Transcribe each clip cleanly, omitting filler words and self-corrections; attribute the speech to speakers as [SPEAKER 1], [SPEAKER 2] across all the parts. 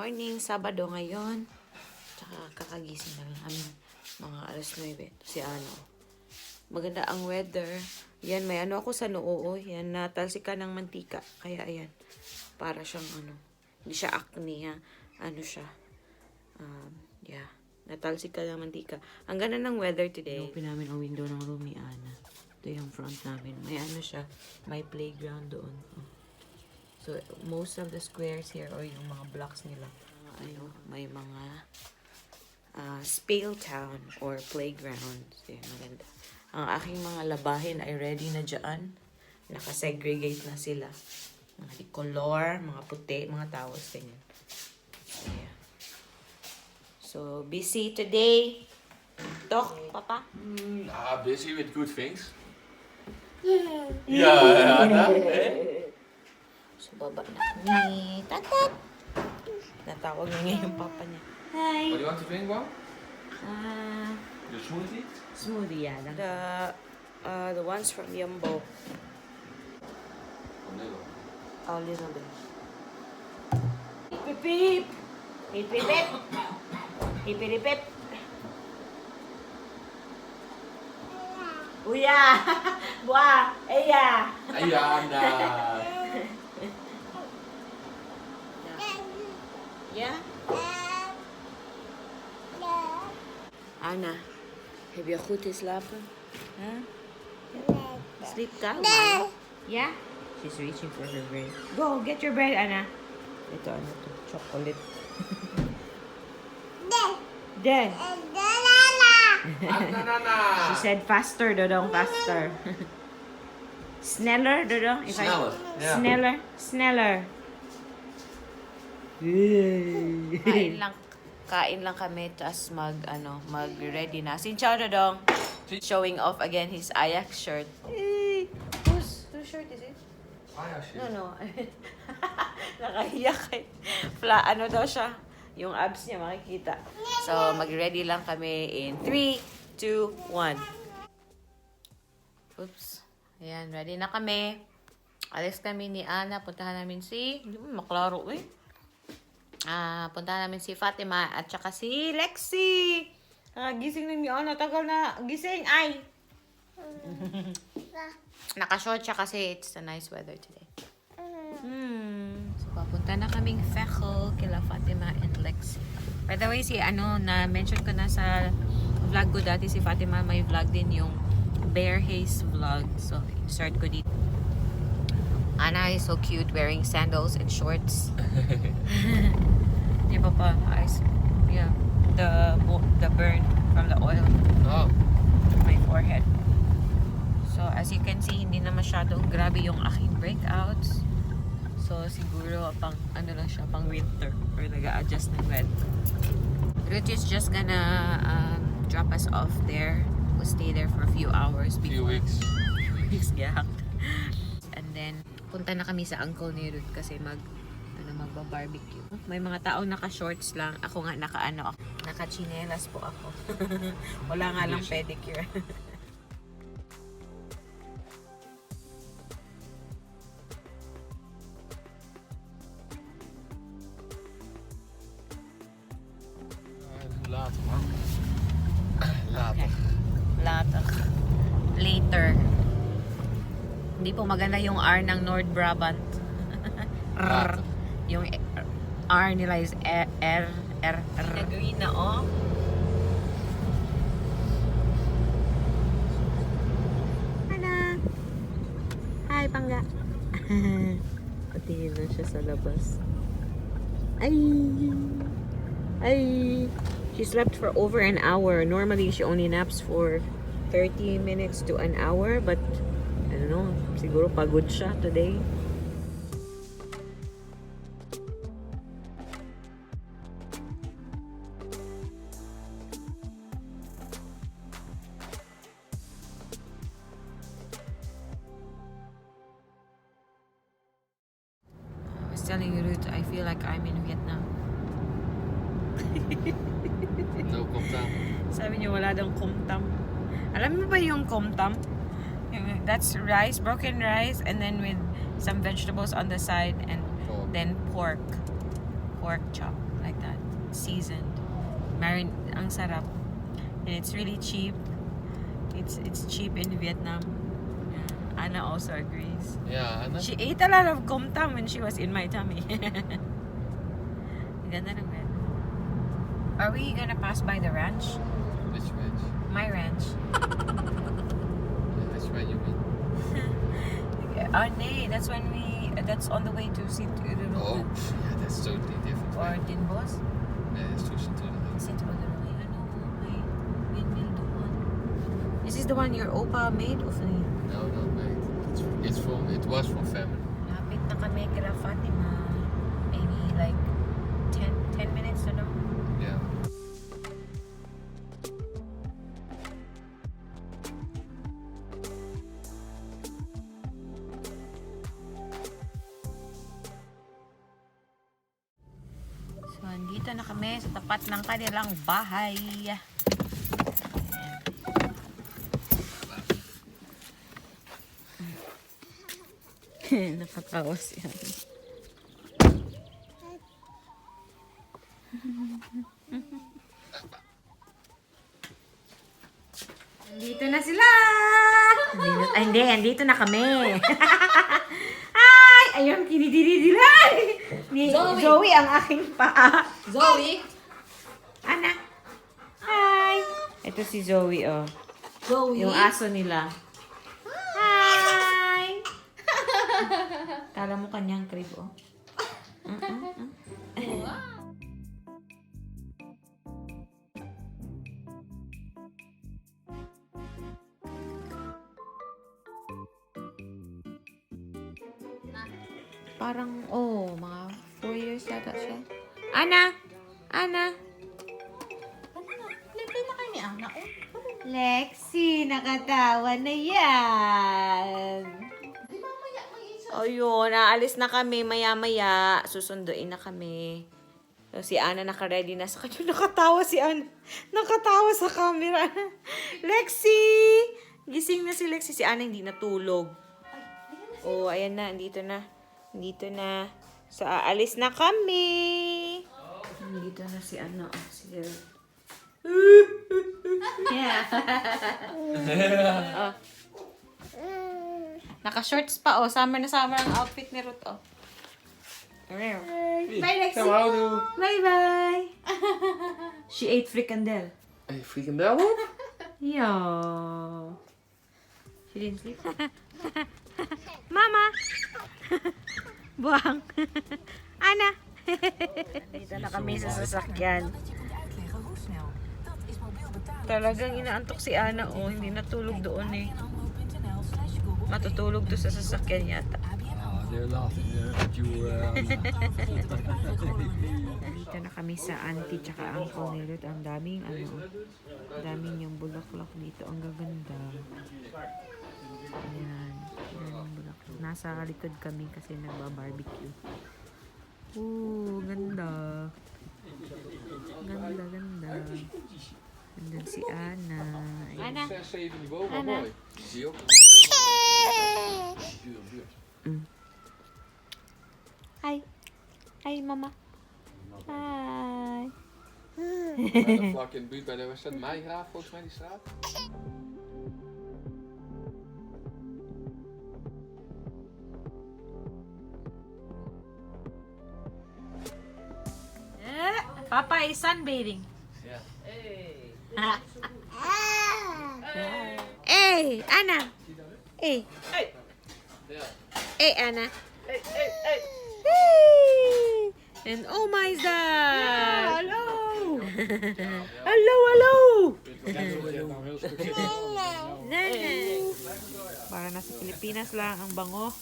[SPEAKER 1] morning, Sabado ngayon. Tsaka kakagising na lang namin. Mga alas 9. Si ano. Maganda ang weather. Yan, may ano ako sa noo. Yan, natalsika ng mantika. Kaya ayan. Para siyang ano. Hindi siya acne ha. Ano siya. Yeah. Natalsika ng mantika. Ang ganda ng weather today. Open namin ang window ng room ni Ana. Ito yung front namin. May ano siya. May playground doon. Oh. So, most of the squares here or yung mga blocks nila. Ano, may mga Spale Town or playground. So, yun, maganda. Ang aking mga labahin ay ready na dyan. Nakasegregate na sila. Mga color, mga puti, mga towels, ganyan. So, yeah. So, busy today. Tok, Papa?
[SPEAKER 2] Busy with good things. Yeah, Anna.
[SPEAKER 1] So, baba na kami. Tatat! Natawag na ngayon yung papa niya. Hi!
[SPEAKER 2] What do you want to drink, Mom? Your smoothie?
[SPEAKER 1] Smoothie, yeah. The ones from Yumbo. A little bit. Hip, hip! Hip, hip, hip! Hip, hip, hip! Uya! Buah! Eya!
[SPEAKER 2] Ayan na.
[SPEAKER 1] Yeah? Anna, heb je goed geslapen? Huh? Sleep ka? Yeah? She's reaching for her bread. Go, get your bread, Anna. Ito, ano to? Chocolate. Then. She said faster, Dodong, faster. Sneller, Dodong?
[SPEAKER 2] Sneller, yeah.
[SPEAKER 1] Sneller. Kain lang kami, tas mag-ready na. Sinchaw, Dodong. Showing off again his Ajax shirt. Whose shirt is it?
[SPEAKER 2] Ajax shirt.
[SPEAKER 1] No. Nakahiyak eh. Ano daw siya? Yung abs niya makikita. So, mag-ready lang kami in 3, 2, 1. Oops. Ayan, ready na kami. Alis kami ni Ana. Puntahan namin si... Hindi mo maklaro eh. Puntahan namin si Fatima at saka si Lexi. Gising na ni Ana. Tagal na. Gising. Ay! Nakashort siya kasi it's a nice weather today. So, papunta na kaming Fecho kila Fatima and Lexi. By the way, na-mention ko na sa vlog ko dati, si Fatima may vlog din yung Bear Haze vlog. So, insert ko dito. Ana is so cute wearing sandals and shorts. Di ba pa? Yeah. The burn from the oil.
[SPEAKER 2] Oh.
[SPEAKER 1] My forehead. So, as you can see, hindi na masyadong grabe yung aking breakouts. So, siguro, pang winter. Or nag-a-adjust ng weather. Ruth is just gonna drop us off there. We'll stay there for a few hours.
[SPEAKER 2] Few weeks.
[SPEAKER 1] Yeah. And then, punta na kami sa uncle ni Ruth kasi magba-barbecue. May mga taong naka-shorts lang. Ako nga naka-chinelas po ako. Wala nga lang pedicure.
[SPEAKER 2] Later, man. Later.
[SPEAKER 1] Okay. Later. Hindi po maganda yung R ng North Brabant. Yung R nila is R. Green na, oh. Ana. Hi, Pangga. Patingin na siya sa labas. Ay. She slept for over an hour. Normally, she only naps for 30 minutes to an hour. But, I don't know, siguro pagod siya today. I was telling you, Ruth, I feel like I'm in Vietnam.
[SPEAKER 2] No komtam.
[SPEAKER 1] Sabi niyo wala daw komtam. Alam mo ba yung komtam? That's rice, broken rice, and then with some vegetables on the side, and then pork chop. like that. Seasoned. Ang sarap. And it's really cheap. It's cheap in Vietnam. Yeah. Anna also agrees.
[SPEAKER 2] Yeah, Anna.
[SPEAKER 1] She ate a lot of com tam when she was in my tummy. Ganda ng weather. Are we gonna pass by the ranch?
[SPEAKER 2] Which ranch?
[SPEAKER 1] My ranch.
[SPEAKER 2] Yeah, that's where you mean.
[SPEAKER 1] Nee, that's on the way to Sint-Uderoy.
[SPEAKER 2] Oh, yeah, that's totally different.
[SPEAKER 1] Or Dinbos.
[SPEAKER 2] Yeah, it's too Sint-Uderoy.
[SPEAKER 1] Sint-Uderoy. Ano, may windmill doon. Is this the one your opa made of me?
[SPEAKER 2] No, not mate. It was from family.
[SPEAKER 1] Lapit na kami kila Fatima. Maybe like 10 minutes to know.
[SPEAKER 2] Yeah.
[SPEAKER 1] So, andito na kami sa tapat ng kanilang bahay. Nakatawa siya. Andito na sila! Andito na kami. Ay! Ayun, kinidiri-diray! Ni Zoe ang aking paa.
[SPEAKER 3] Zoe?
[SPEAKER 1] Ana. Hi! Ito si Zoe, oh.
[SPEAKER 3] Zoe?
[SPEAKER 1] Yung aso nila. Hi! Kala mo kanyang crib, oh. Parang, mga 4 years yata siya. Ana! Ana!
[SPEAKER 3] Libre na kayo ni Ana.
[SPEAKER 1] Lexi, nakatawa na yan.
[SPEAKER 3] Di mamaya may isa.
[SPEAKER 1] Ayun, naalis na kami maya-maya. Susunduin na kami. So, si Ana naka-ready na sa kanya. Nakatawa si Ana. Nakatawa sa camera. Lexi! Gising na si Lexi. Si Ana hindi natulog. Oh, ayan na. Andito na. Andito na. So, aalis na kami. Andito na si Ana. Si yeah. Oh. Naka-shorts pa, oh. Summer na summer ang outfit ni Ruth, oh. Bye, Lexi. Bye-bye. She ate frikandel.
[SPEAKER 2] Hey, frikandel op?
[SPEAKER 1] Yeah. She didn't sleep. Mama. Buang. Ana. Dito na kami sa sasakyan. Talagang inaantok si Ana, oh. Hindi natulog doon, eh. Matutulog to sa sasakyan yata.
[SPEAKER 2] They're laughing at you.
[SPEAKER 1] Dito na kami sa auntie tsaka uncle ni Ruth. Ang daming yung bulaklak dito. Ang gaganda. Ayan. Daming bulaklak. Nasa likod kami kasi nagba-barbecue. Ooh, ganda. Ganda. Nandun si Ana. Ana.
[SPEAKER 2] 6, 7 niveau, maar
[SPEAKER 1] Anna.
[SPEAKER 2] mooi. Zie je ook?
[SPEAKER 1] Hi. Hi, mama. Hi.
[SPEAKER 2] Vlak in de buurt bij de wedstrijd Meigraaf, volgens mij die straat.
[SPEAKER 1] Papa is sunbathing.
[SPEAKER 2] Ja.
[SPEAKER 1] Hey, Anna. Hey.
[SPEAKER 2] Ja.
[SPEAKER 1] Hey, Anna. Hey. And oh my God. Hello. Hello. Nana. Para nasa Pilipinas lang ang bango.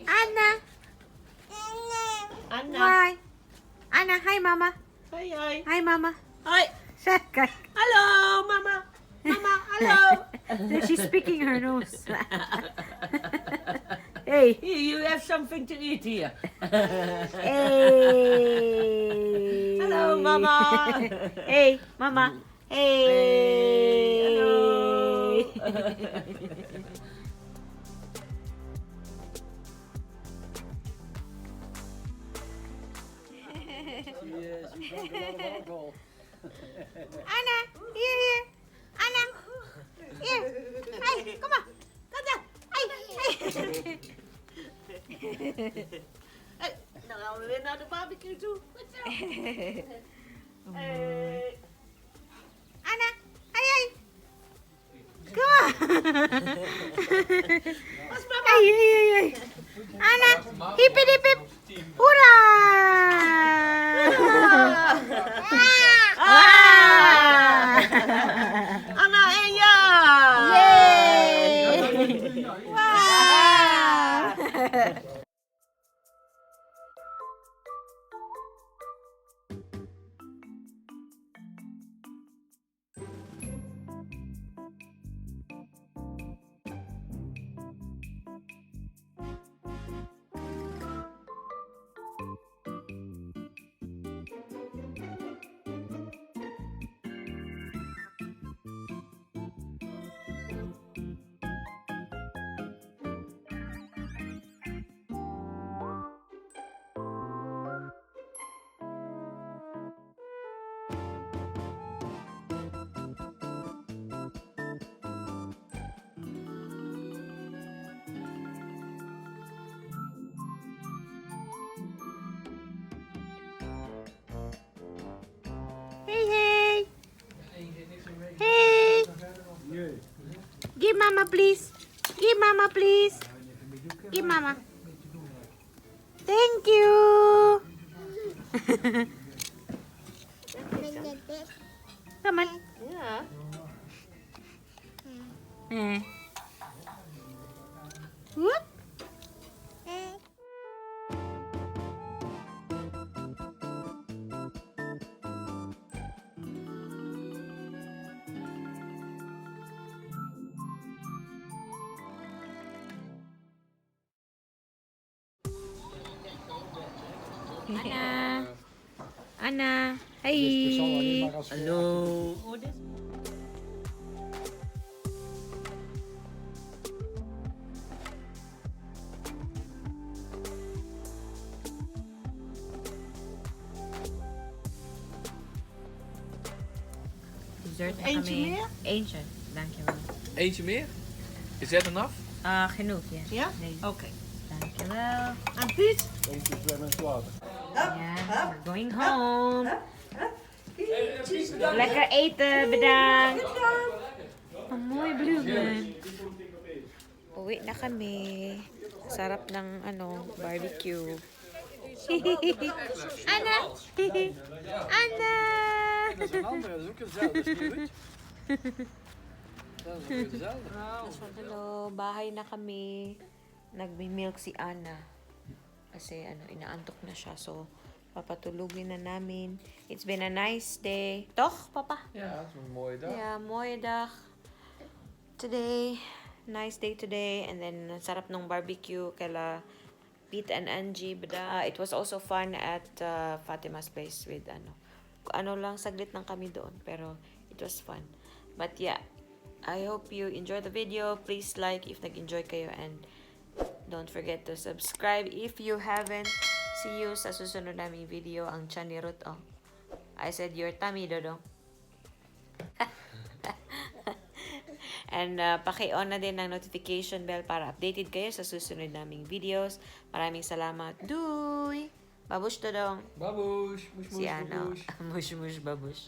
[SPEAKER 1] Anna.
[SPEAKER 3] Ana.
[SPEAKER 1] Hi. Anna, hi, Mama.
[SPEAKER 3] Hi.
[SPEAKER 1] Hi, Mama.
[SPEAKER 3] Hi.
[SPEAKER 1] Shaka.
[SPEAKER 3] Hello, Mama. Mama, hello.
[SPEAKER 1] She's picking her nose. Hey.
[SPEAKER 3] Here, you have something to eat here.
[SPEAKER 1] Hey.
[SPEAKER 3] Hello, Mama.
[SPEAKER 1] Hey, Mama. Hey.
[SPEAKER 3] Hello.
[SPEAKER 1] Anna, here. Anna, here. Hey, come on. Come down. Hey.
[SPEAKER 3] Hey, dan gaan we weer naar de barbecue toe. Goed zo. Hey.
[SPEAKER 1] Anna, hey. Come on.
[SPEAKER 3] Was mama?
[SPEAKER 1] Hey. Anna, hip hip hip. Hoera!
[SPEAKER 3] Anna en ja!
[SPEAKER 1] Yay! Wow! Hey. Hey. Give mama please. Give mama please. Give mama. Thank you. Come on.
[SPEAKER 3] Ja.
[SPEAKER 1] Whoop. Anna. Anna. Hey.
[SPEAKER 3] Hallo. Oh, dit.
[SPEAKER 1] Dessert na
[SPEAKER 3] Eentje
[SPEAKER 1] kami.
[SPEAKER 3] meer?
[SPEAKER 1] Eentje. Dankjewel.
[SPEAKER 2] Eentje meer? Is that enough?
[SPEAKER 1] Genoeg, ja.
[SPEAKER 3] Ja?
[SPEAKER 1] Nee.
[SPEAKER 3] Oké.
[SPEAKER 1] Dankjewel.
[SPEAKER 3] En Piet?
[SPEAKER 1] Ja, we're going home. Lekker eten, bedankt. Een mooi bloemen. Uwi na kami. Sarap ng barbecue. Anna! Anna!
[SPEAKER 2] Dat is een andere, dat is ook hetzelfde, is niet goed? Dat is ook hetzelfde.
[SPEAKER 1] Hello, bahay na kami. Nagmi-milk si Anna. Kasi inaantok na siya. So, papatulugin na namin. It's been a nice day. Toch, papa?
[SPEAKER 2] Ja, het is een mooie dag.
[SPEAKER 1] Yeah, mooie dag. Today, nice day today. And then, sarap ng barbecue kala Pete and Angie. But, it was also fun at Fatima's place with lang, saglit lang kami doon. Pero, it was fun. But yeah, I hope you enjoy the video. Please like if nag-enjoy kayo. And don't forget to subscribe if you haven't. See you sa susunod naming video. Ang tiyan ni Ruth, oh. I said your tummy, Dodong. And paki-on na din ang notification bell para updated kayo sa susunod naming videos. Maraming salamat. Duy! Babush, Dodong.
[SPEAKER 2] Babush, mush,
[SPEAKER 1] Si
[SPEAKER 2] mush,
[SPEAKER 1] Ana.
[SPEAKER 2] babush.
[SPEAKER 1] Mush, mush, babush.